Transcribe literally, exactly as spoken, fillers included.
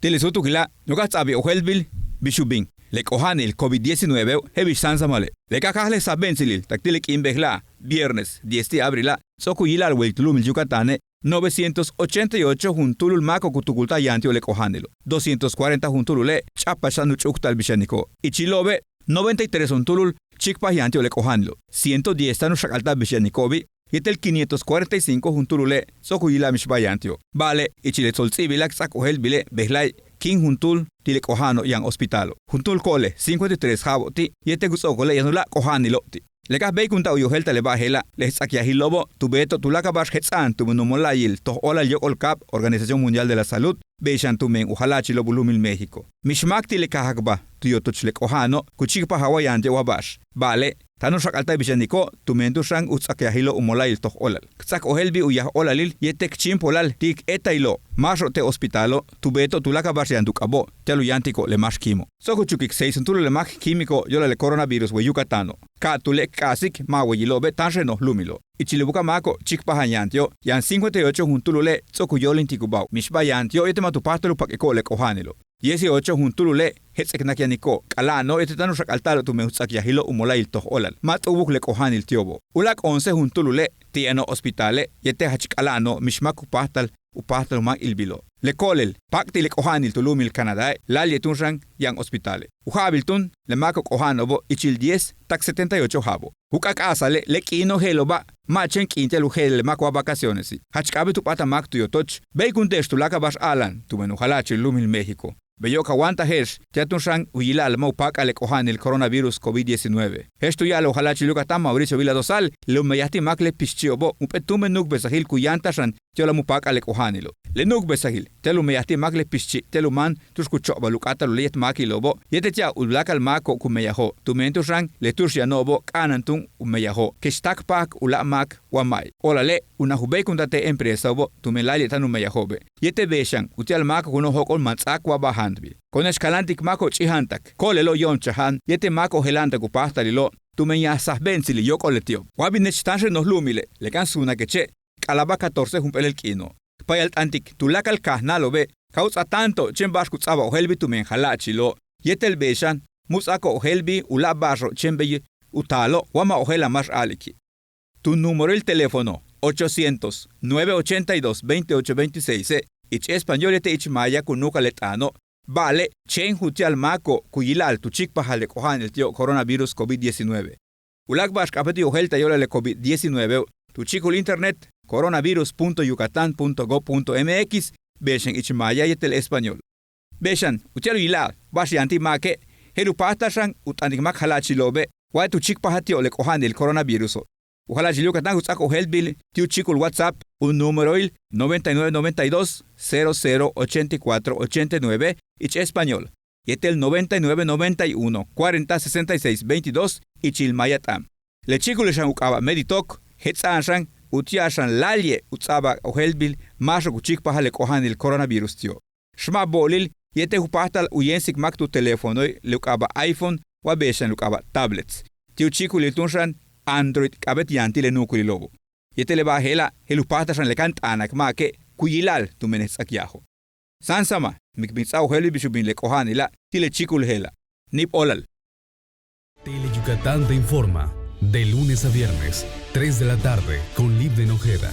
Ti' le súutukila' no'oka' ts'a'abi' ojéeltbil bix u bin le k'oja'anil covid diecinueveo' je'el bix sáansamale'. Le ka káajal le sajbe'entsilil tak ti' le k'iin bejla'a' viernes diez ti' abrila' ts'o'ok u yila'al wayil tu lu'umil Yucatane' novecientos ochenta y ocho juntúulul máako' ku tukulta'al yaan ti'ob le k'oja'anilo'. Doscientos cuarenta juntúulule' ch'a'apax táan u ch'úuktal bix yaniko'. Ichilo'obe' noventa y tres juntúulul chíikpaj yaan ti'ob le k'oja'anilo'. Ciento diez táan u xak'alta'al bix yaniko'obi' yéetel quinientos cuarenta y cinco juntúulule' ts'o'ok u yila'al mixba'al yaan ti'ob. Ba'ale' ichil le tsolts'íibila' k ts'áak ojéeltbile' bejla'e' quince juntúul ti' le k'oja'ano' yaan hospitalo'. Juntúul ko'olel cincuenta y tres ja'abo'ob ti' yéetel ku ts'o'okole' yaan u láak' k'oja'anilo'ob ti'. Le ka béeykunta'al u yojéeltale' ba'aje'ela' le jts'akyajilalo'obo' tu beeto'ob tuláakal ba'ax jets'a'an tumen u mola'ayil toj óolal yóok'ol kaab Organización Mundial de la Salud bey xan tumen u jala'achilo'ob u lu'umil México. Mix máak ti' le kaajakbáa tu yotoch le k'oja'ano' ku chíikpajal wa yaan ti'ob wa ba'ax. Ba'ale' táan u xak'alta'al bix yaniko' tumen tu'ux xan u ts'akyajilo'ob u mola'ayil toj óolal. K ts'áak ojéeltbil u yaj óolalil yéetel k chíimpolal ti' k éetayilo' máaxo'ob te' hospitalo' tu beeto'ob tuláakal ba'ax yaan tu k'abo' ti'al u yáantiko'ob le máax kíimo'. Ts'o'ok u chukik seis juntúulul le máak k kíimiko'ob yóolal le coronaviruso' wey Yucatano'. Ka'atúule' k k'a'asik ma' wayila'obe' táanxeno' lu'umilo'. Ichil le buka'an máako' chíikpajal yaan ti'ob yaan cincuenta y ocho juntúulule' ts'o'ok u yóolintikubáajo'ob mixba'al yaan ti'ob yéetel ma' tu páajtal u pak'iko'ob le k'oja'anilo'. Dieciocho juntúulule' jets'eknak yaniko'ob k'ala'ano'ob yéetel táan u xak'alta'alo'ob tumen u ts'akyajilo'ob u mola'ayil toj óolal ma' t'u'ubuk le k'oja'anil ti'obo'. U láak' once juntúulule' ti' yano'ob hospitale' yéetel jach k'ala'ano'ob mix máak ku páajtal u páajtal u máak ilbilo'. Le ko'olel paak ti' le k'oja'anil tu lu'umil Canadae' láayli'e' túun xan yaan hospitale'. U ja'abil túun le máako'ob k'oja'ano'obo' ichil diez tak setenta y ocho ja'abo'ob. U k'ak'a'asale' le k'iino' je'elo'oba' ma' chéen k'iin ti'al u je'elal le máak wa vacacionesi'. Jach k'a'abéet u p'áatal máak tu yotoch béeykunte'ex tuláakal ba'ax a'alan tumen u jala'achil u lu'umil México. Beyo' ka wáantaje'ex ti'al túun xan u yila'al ma' u páak'al le k'oja'anil coronavirus covid diecinueve. Je'ex tu ya'alaj u jala'achil Yucatán Mauricio Vila Dosal le u meyaj ti' máak le pixchi'obo' jump'éel túumben nu'ukbesajil ku yáantaj xan ti'al u páak'al le k'oja'anilo'. Le nu'ukbesajil ti'al u meyaj ti' máak le pixchi' ti'al u máan tu'ux ku cho'bal u k'áatal u le yéet máakilo'obo' yéetel ti'al uláakal máako'ob ku meyajo'ob tumen tu'ux xan le tu'ux yano'obo' k'a'ana'an túun u meyajo'ob kex táakpajak u láak' máak wa ma'e'. Óolale' unaj u béeykunta'al te' empresao'obo' tumen láayli'e' táan u meyajo'obe' yéetel bey xan uti'al máako'ob ku noj jóok'ol mantz'a'ak wa ba'al jaantbil. Ko'one'ex kaláantik máako'ob ch'íijantak ko'olelo'ob yo'omchaja'an yéetel máako'ob jela'antak u páajtalilo' tumen yaan sajbe'entsilil yóok'ol leti'ob. Wa binech táanxel noj lu'umile' le ka'ansikunakeche' k'alaba'al catorce jump'éelel k'iino'. K payalt'antik tuláakal kajnáalo'obe' ka u ts'áaj táanto'ob chéen ba'ax ku ts'a'abal ojéeltbil tumen jala'achilo' yéetel bey xan mu ts'áako'ob ojéeltbil u láak' ba'axo'ob chéen bey u taalo' wa ma' ojéela'an máax a'aliki'. Tu númeroil teléfono ochocientos nueve ochenta y dos veintiocho veintiseise' ich español yéetel ich maaya ku nu'uk'al le t'aano'. Ba'ale' chéen uti'al máako'ob ku yila'al tu chíikpajal le k'oja'anil ti'ob coronavirus covid diecinueve. U láak' ba'ax k'a'abéet u yojéelta'al yóolal le covid diecinueveo' tu chíikul internet coronavirus punto yucatán punto gov punto mx bey xan ich maaya yéetel español. Bey xan uti'al u yila'al ba'ax yaan ti' máake' je'el u páajtal xan u t'anik máak jala'achilo'obe' wa tu chíikpajal ti'ob le k'oja'anil coronaviruso'. U jala'achil Yucatán ku ts'áak ojéeltbil ti' u chíikul WhatsApp u númeroil noventa y nueve noventa y dos cero cero ochenta y cuatro ochenta y nueve ich español yéetel noventa y nueve noventa y uno cuarenta sesenta y seis veintidós ichil maaya t'aan. Le chíikule' xan u k'aaba' Meditok jets'a'an xan uti'al xan láayli'e' u ts'a'abal ojéeltbil máaxo'ob ku chíikpajal le k'oja'anil coronavirus ti'ob. Xma' bo'olil yéetel u páajtal u yéemsik máak tu teléfonoil le u k'aaba' iPhone wa bey xan le u k'aaba' tablets. Ti' u chíikulil túun xan Android k'a'abéet yaan ti' le nu'ukulilo'obo'. Yéetel le ba'al je'ela' je'el u páajtal xan le kan t'aanak máake' ku yila'al tumen k ts'áak yaajo'. Sáansamal, míin k bin ts'áa ojéelbil bix u bin le k'oja'anila' ti' le chíikul je'ela'. Níib óolal. Tele Yucatán te informa de lunes a viernes, tres de la tarde, con Livden Ojeda.